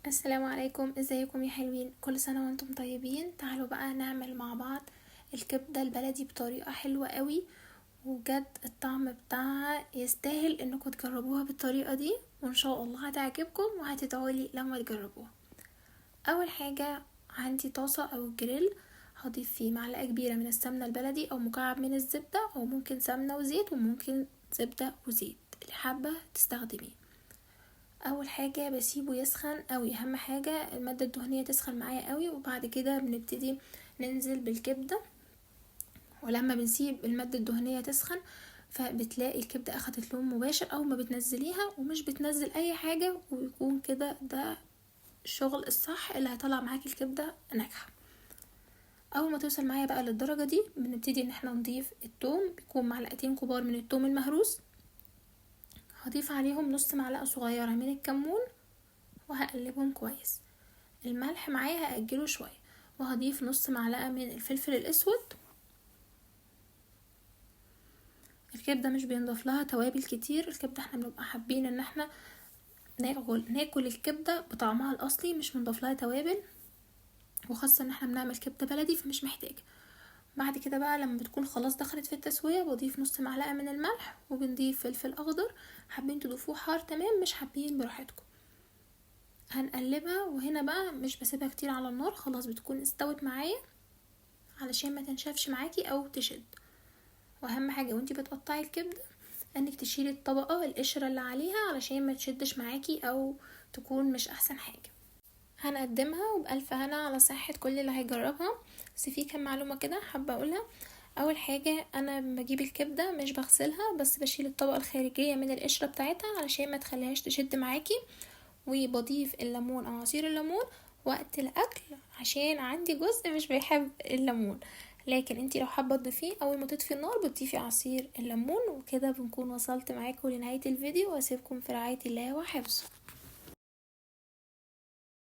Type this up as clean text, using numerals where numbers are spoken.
السلام عليكم، ازيكم يا حلوين؟ كل سنة وانتم طيبين. تعالوا بقى نعمل مع بعض الكبدة البلدي بطريقة حلوة قوي، وبجد الطعم بتاعها يستاهل انكم تجربوها بالطريقة دي، وان شاء الله هتعجبكم وهتدعولي لما تجربوها. اول حاجة عندي طاسة او جريل هضيف فيه معلقة كبيرة من السمنة البلدي او مكعب من الزبدة، او ممكن سمنة وزيت، وممكن زبدة وزيت اللي حابة تستخدميه. اول حاجة بسيبه يسخن قوي، اهم حاجة المادة الدهنية تسخن معايا قوي، وبعد كده بنبتدي ننزل بالكبدة. ولما بنسيب المادة الدهنية تسخن فبتلاقي الكبدة اخدت لون مباشر اول ما بتنزليها، ومش بتنزل اي حاجة، ويكون كده ده الشغل الصح اللي هيطلع معاكي الكبدة ناجحة. اول ما توصل معايا بقى للدرجة دي بنبتدي ان احنا نضيف التوم، بيكون معلقتين كبار من التوم المهروس، هضيف عليهم نص معلقة صغيرة من الكمون وهقلبهم كويس. الملح معايا هأجله شوية، وهضيف نص معلقة من الفلفل الأسود. الكبدة مش بينضاف لها توابل كتير، الكبدة احنا بنبقى حابين ان احنا ناكل الكبدة بطعمها الأصلي، مش بنضاف لها توابل، وخاصة ان احنا بنعمل كبدة بلدي فمش محتاجة. بعد كده بقى لما بتكون خلاص دخلت في التسوية بضيف نص معلقة من الملح، وبنضيف فلفل أخضر، حابين تضيفوه حار تمام، مش حابين براحتكم. هنقلبها، وهنا بقى مش بسيبها كتير على النار، خلاص بتكون استوت معايا علشان ما تنشفش معاكي او تشد. واهم حاجة وانتي بتقطعي الكبدة انك تشيلي الطبقة القشرة اللي عليها علشان ما تشدش معاكي او تكون مش احسن حاجة. هنقدمها وبألف هنا على صحة كل اللي هيجربها. بس في كام معلومة كده حابة اقولها. اول حاجة انا بجيب الكبدة مش بغسلها، بس بشيل الطبقة الخارجية من القشرة بتاعتها علشان ما تخليهاش تشد معاكي، وبضيف الليمون او عصير الليمون وقت الاكل عشان عندي جزء مش بيحب الليمون، لكن انتي لو حابة تضيفيه اول ما تطفي النار بتضيفي عصير الليمون. وكده بنكون وصلت معاكم لنهاية الفيديو، واسيبكم في رعاية الله وحفظه.